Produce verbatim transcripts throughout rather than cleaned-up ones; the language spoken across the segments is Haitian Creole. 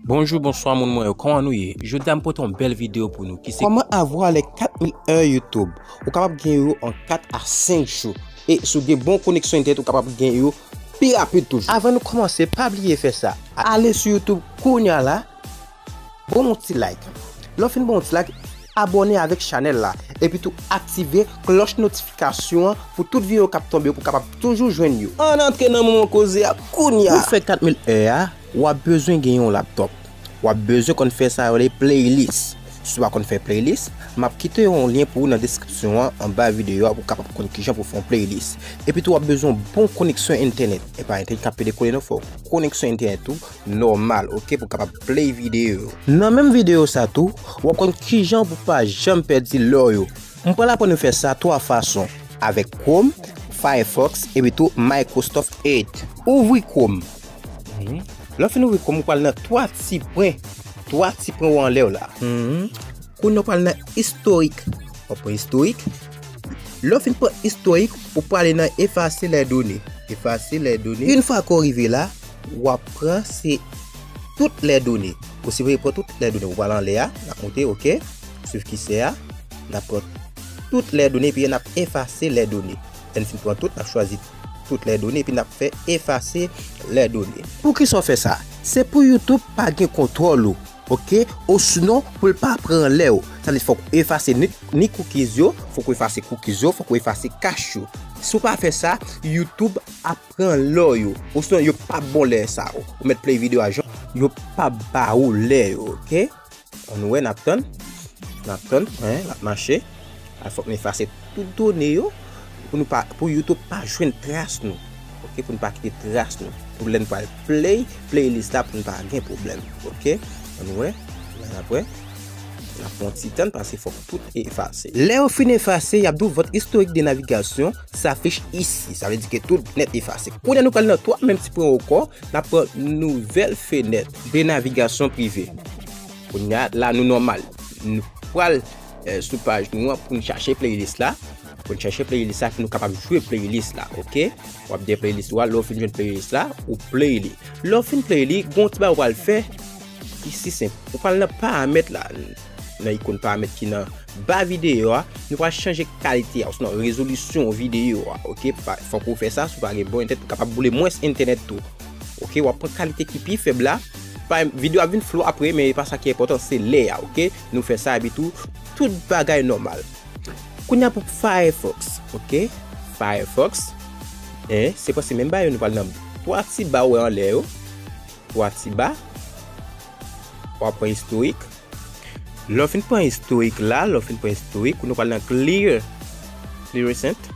Bonjou, bonswa moun mwen yo, kòman nou ye? Jodi a m pote yon bèl videyo pou nou ki se kòman avoir les quatre mille heures YouTube. Ou kapab gen yo an kat a senk jou. E si w gen bon koneksyon entènèt, ou kapab gen yo pi rapid toujou. Avan nou kòmanse, pa bliye fè sa. Ale sou YouTube kounya la, ban m yon ti like. Lè w fin ban m yon ti like, abòne avèk chanèl la. Epi tou aktive klòch notifikasyon an pou tout videyo k ap tonbe yo pou w kapab toujou jwenn yo. Ann antre nan moman koze a kounya. Pou fè kat mil è a, w ap bezwen gen yon laptòp. W ap bezwen konn fè sa yo rele playlist. Si w pa konn fè playlist, m ap kite yon lyen pou ou nan deskripsyon an, anba videyo a, pou w kapab konn kijan pou w fè yon playlist. Epi tou, w ap bezwen yon bon koneksyon entènèt. E pa entènèt k ap pede kole non, fò koneksyon entènèt tou nòmal, oke, pou w kapab play videyo yo. Nan menm videyo sa tou, w ap konn kijan pou pa janm pèdi lè w yo. M pral aprann nou fè sa twa fason, avèk Chrome, Firefox, epi tou Microsoft Edge. Ouvri Chrome. Mhm. Lè w fin ouvri Chrome, ou pral nan twa ti pwen. Twa ti pwen ou anlè w la. Mhm. Kounye a w pral nan istorik. W ap pran istorik. Lè w fin pran istorik, ou prale nan effacer les données. Effacer les données. Yon fwa ke w rive la, w ap pran se toutes les données. Ou sipoze pran toutes les données. Ou pral anlè a, n ap monte, oke. Swiv kisè a, n ap pran toutes les données, epi n ap effacer les données. Lè n fin pran tout, n ap chwazi toutes les données, epi n ap fè effacer les données. Poukisa w fè sa? Se pou YouTube pa gen kontwòl ou, oke? Osinon, pou l pa pran lè w. Sa vle di fòk ou efase ni, ni cookies yo, fòk ou efase cookies yo, fòk ou efase cache yo. Si w pa fè sa, YouTube ap pran lè w yo. Osinon, yo p ap ba w lè sa yo. Ou mèt play videyo a jan, yo p ap ba ou lè yo, oke? Ann wè, n ap tann. N ap tann, en, l ap mache. A, fòk nou efase tout done yo pou nou pa, pou YouTube pa jwenn tras nou. Oke, pou nou pa kite tras nou. Pou lè n pral play playlist la, pou nou pa gen pwoblèm. Oke? Ann wè. La n ap wè. N ap pran ti tan paske fòk tout efase. Lè yo fin efase, y ap di w votre historique de navigation s'affiche ici. Sa vle di ke tout nèt efase. Kounye a nou pral nan twa menm ti pwen ankò, n ap pran nouvèl fenèt de navigation privée. Kounye a, la nou nòmal. Nou pral, eh, sou paj nou an pou n chache playlist la. Pou n chache playlist la, pou nou kapab jwe playlist la, oke? W ap dèyè playlist ou a, lè w fin jwenn playlist la, ou play li. Lè w fin play li, gon ti bagay ou pral fè ki si senp. Ou pral nan paramèt la, nan ikòn paramèt ki nan ba videyo a, nou pral chanje kalite a, osinon rezolisyon videyo a, oke? Pa, fòk ou fè sa, si w pa gen bon entènèt, ou kapab boule mwens entènèt tou. Oke, w ap pran kalite ki pi fèb la. Pa, videyo a vin flou apre, men e pa sa ki enpòtan, se lè a, oke? Nou fè sa, epi tou, tout bagay nòmal. Kounye a pou Firefox, oke? Firefox, en, se pase menm bagay yo, nou pral nan twa ti ba ou wè anlè yo. Twa ti ba. W ap pran istorik. Lè w fin pran istorik la, lè w fin pran istorik, kounye a w pral nan clear, clear recent.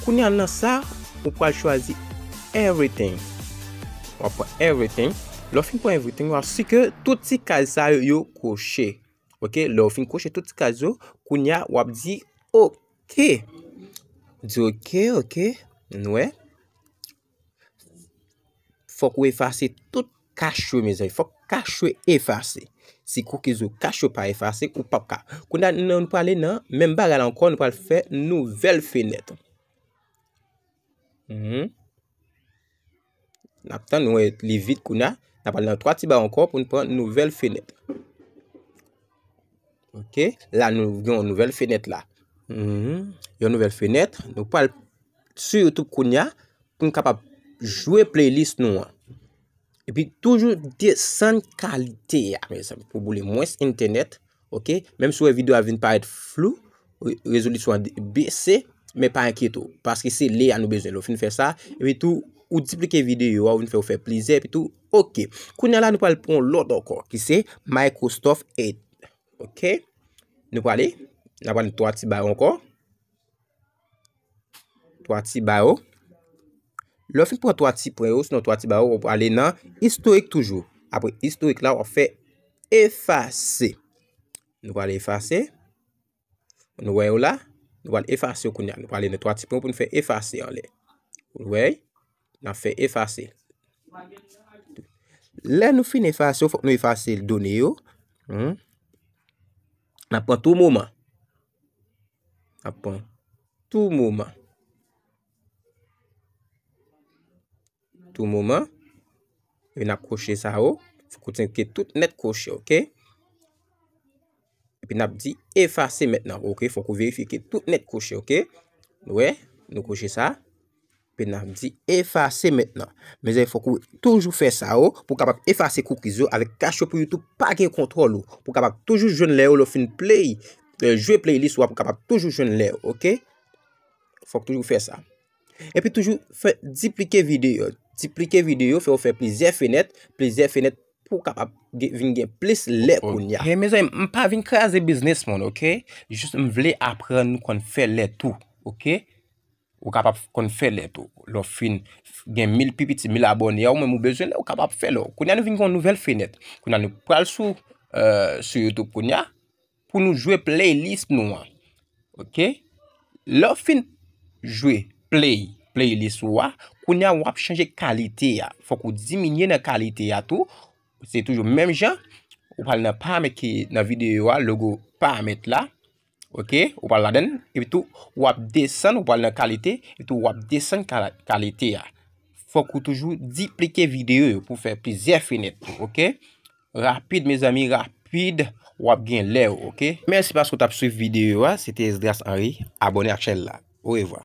Kounye a nan sa, ou pral chwazi everything. W ap pran everything. Lè w fin pran everything, w ap si ke tout ti kaz sa yo, yo koche. Oke, lè w fin koche tout ti kaz yo, kounye a w ap di oke. Di oke, oke, n wè. Fòk ou efase tout cache yo, mezanmi. Fòk cache yo efase. Si cookies ou cache yo pa efase, ou p ap ka. Kounye a, nou, nou prale nan menm bagay la ankò, nou pral fè nouvèl fenèt. Mhm. N ap tann, nou wè li vid kounye a. N ap al nan twa ti ba ankò pou n pran nouvèl fenèt. Oke, la nou gen yon nouvèl fenèt la. Mhm. Yon nouvèl fenèt. Nou pral sou YouTube kounye a pou n kapab jwe playlist nou an. Epi toujou desann kalite a, mezanmi, pou boule mwens entènèt, oke? Menm si w wè videyo a vin parèt flou, re-, rezolisyon an de-, bese, men pa enkyete w, paske se lè a nou bezwen. Lè w fin fè sa, epi tou, ou diplike videyo a, ou vin fè, ou fè plizyè, epi tou, oke. Kounye a la, nou pral pran lòt ankò, ki se Microsoft Edge, oke? Nou prale, n ap pran twa ti ba yo ankò. Twa ti ba yo. Lè w fin pran twa ti pwen yo, sinon twa ti ba yo, w ap ale nan istorik toujou. Apre istorik la, w ap fè efase. Nou prale efase. Nou wè yo la. Nou pral efase yo kounye a. Nou prale nan twa ti pwen pou nou fè efase anlè. Ou wè? N ap fè efase. Lè nou fin efase yo, fòk nou efase done yo. Hmm. N ap pran tou moman. N ap pran tou moman. Tou moman. E n ap koche sa yo. Fòk ou tyenke tout nèt koche, oke? Epi n ap di efase mentnan, oke? Fòk ou verifye ke tout nèt koche, oke? Nou wè, nou koche sa. Epi n ap di efase mentnan. Mezanmi, fòk ou toujou fè sa, o, pou w kapab efase cookies yo avèk cache yo pou YouTube pa gen kontwòl ou. Pou w kapab toujou jwenn lè yo lè w fin play, eh, jwe playlist ou a pou w kapab toujou jwenn lè yo, oke? Fòk toujou fè sa. Epi toujou fè diplike videyo. Diplike videyo, fè w fè plizyè fenèt, plizyè fenèt pou w kapab gen, vin gen plis lè kounye a. Hey, mezanmi, m pa vin kraze biznis moun, oke? Jis m vle aprann nou konn fè lè tou, oke? Ou kapab konn fè lè tou. Lè w fin gen mil pi piti, mil abòne a, ou menm ou bezwen lè, ou kapab fè lè. Kounye a nou vin gen yon nouvèl fenèt. Kounye a nou pral sou, eh, sou YouTube kounye a. Pou nou jwe playlist nou an. Oke? Lè w fin jwe play, playlist ou a, kounye a w ap chanje kalite a. Fòk ou diminye nan kalite a tou. Se toujou menm jan. Ou pral nan paramèt ki nan videyo a, logo paramèt la. Oke? Ou pral ladan l. Epi tou, w ap desann, ou pral nan kalite, epi tou w ap desann kala-, kalite a. Fòk ou toujou diplike videyo yo pou fè plizyè fenèt tou, oke? Rapid, mezanmi, rapid, w ap gen lè w, oke? Mèsi paske w t ap swiv videyo a. Se te Esdras Henry. Abòne ak chèn la. Orevwa.